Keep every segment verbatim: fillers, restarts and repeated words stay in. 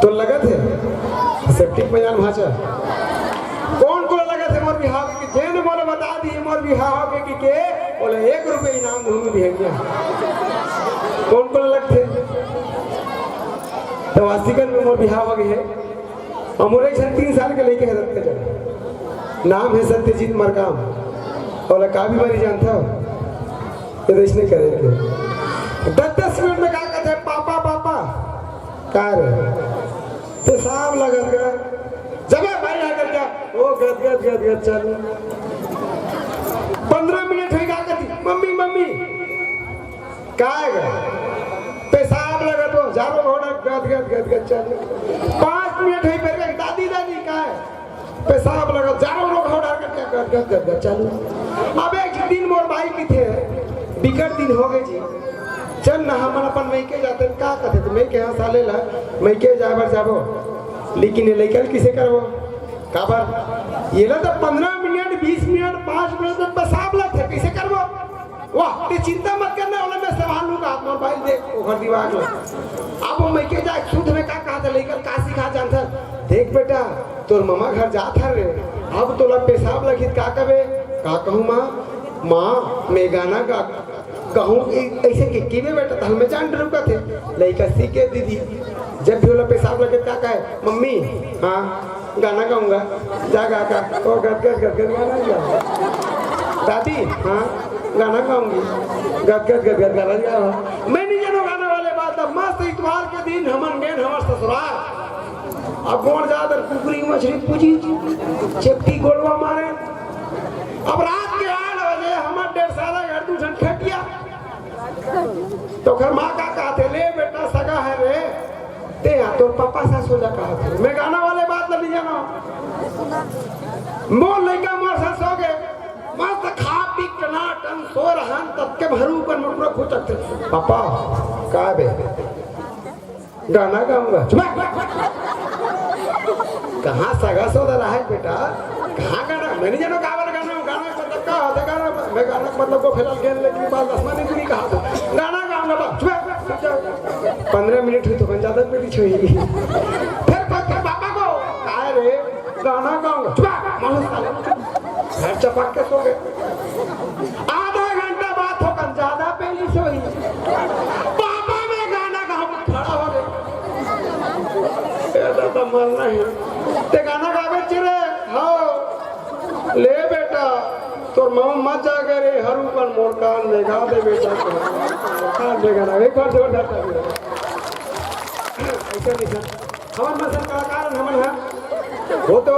तो लगत हे सेप्टिक में जान भाचा। कौन को लगत हे मोर बिहाव के? जेन मोला बता दी मोर बिहाव के कि के, ओला एक रुपये इनाम दूंगी बिहनिया। कौन को लगत हे? तो वासीगंज में मोर बिहाव हो गए हे। अउ मोर एक झन तीन साल के लइका हे रत्ते जन, नाम हे सत्यजीत मरकाम। ओला का बीमारी जानथव? ये तो इसने करे के दस दस मिनट में का कहते हैं, "पापा, पापा।" "का रे?" "पेशाब लगत गा।" "जबे भाई आकर क्या?" "ओ गद गद गद गद चालू।" पंद्रह मिनट होई, का कहती, "मम्मी, मम्मी।" "काय गा?" "पेशाब लगत हो।" "जारो घोड़ा गद गद गद गद चालू।" पाँच मिनट होई, फिर कहे, "दादी, दादी।" "काय?" "पेशाब लगत।" "जारो घोड़ा गद गद गद गद चालू।" अब एक दिन मोर बाई किथे, "बिकट दिन हो गए जी, चल ना हमन अपन मइके जाते।" "का कहते?" "तो मइके यहाँ साले ला मइके जाए बर जाबो, लेकिन ये लइका ल किसे करबो?" "काबर?" "ये ला तो पंद्रह मिनट, बीस मिनट, पाँच मिनट में पेशाब लगथे, किसे करबो?" "वाह, ते चिंता मत करना, ओला मैं संभाल लूंगा।" आप मोर बाई देख, ओकर दिमाग ला। अब वो मइके जाए, शुद्ध में का कहा था, लइका ल का सिखा जानता? "देख बेटा, तोर ममा घर जात हर रे, अब तोला पेशाब लगित का कबे?" "का कहूँ माँ?" "माँ, मैं गाना गा, कहूँ ऐसे कि, कि में बेटा, तहल में जान रुका थे।" लइका सीखे दीदी, जब भी ओला पेशाब लगे, का कहे, "मम्मी।" "हाँ।" "गाना गाऊंगा।" "जा गा, गा।" "ओ गद गद गद गद गाना गा।" "दादी।" "हाँ।" "गाना गाऊंगी।" "गद गद गद गद गाना गा।" मैं नहीं जानो गाना वाले बात। अब मस्त इतवार के दिन हमन गेन हमर ससुराल। अब गोड़ जादर कुकरी मछली पूजी, चेपटी गोड़वा मारे। अब रात के आठ बजे हमर डेढ़ साला घर दू झन खटिया। तो ओखर माँ का कहते, "ले बेटा, सगा है रे, ते यहाँ तोर पापा साथ सो जा," कहते। मैं गाना वाले बात ला नहीं जाना। मोर लइका मोर साथ सो गए, मस्त खा पी टनाटन सो रहन, तब के भरू ऊपर मुटुरा खुचकथे, "पापा।" "का बे?" "गाना गाऊंगा।" "चुप!" कहाँ सगा सौदा रहा है बेटा, कहाँ गाना? मैं नहीं जानो का वाला गाना, गाना का मतलब का होता है, गाना, मैं गाना का मतलब को फिलहाल गेंद लेके पास दसवां नहीं पूरी कहा था, "गाना गाऊंगा।" बस चुप! पंद्रह मिनट हुई तो मैं ज्यादा मेरी छुई। फिर फिर पापा को, "काय रे?" "गाना गाऊंगा।" "चुप!" मानो साले, घर चपक के सो गए। आधा घंटा बाद होकर ज्यादा पहली सोई। "पापा, मैं गाना गाऊंगा।" खड़ा हो गए। ए दादा, मरना है। "ते गाना गावे चिरे?" "हाँ।" "ले बेटा, तोर मामा मत जागे रे, हरू कन मोर कान में गा दे बेटा।" कान में गाना, एक बार जोरदार ताली। ऐसा नहीं था। हमन मन सन कलाकार हन हमन ह। वो तो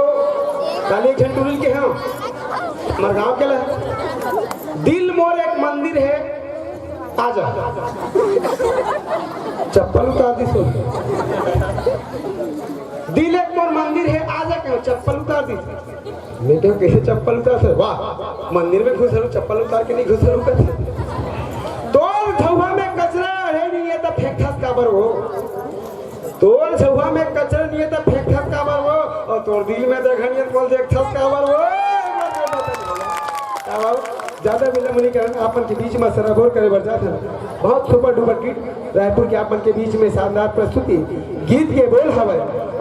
काली एक झन टुरी के हम, हमर गांव के ला। "दिल मोर एक मंदिर है, आ जा।" चप्पल उतार दी, सुन। "दिल एक मोर मंदिर है, आ जा," कहे, चप्पल उतार दी। मैं कहे, "कैसे चप्पल उतार सर?" "वाह, मंदिर में घुस रहूं, चप्पल उतार के नहीं घुस रहूं।" "तोर झउहा में कचरा है नहीं है, तो फेंकथस काबर हो?" "तोर झउहा में कचरा नहीं है, तो फेंकथस काबर वो, और तोर दिल में जगह नहीं है, तो बोल देखथस काबर वो।" क्या बाबू, ज्यादा विलंब नहीं करना, आप मन के बीच में सराबोर करे बर जात हन। बहुत सुपर डुपर हिट रायपुर के आप मन के बीच में शानदार प्रस्तुति, गीत के बोल हवय।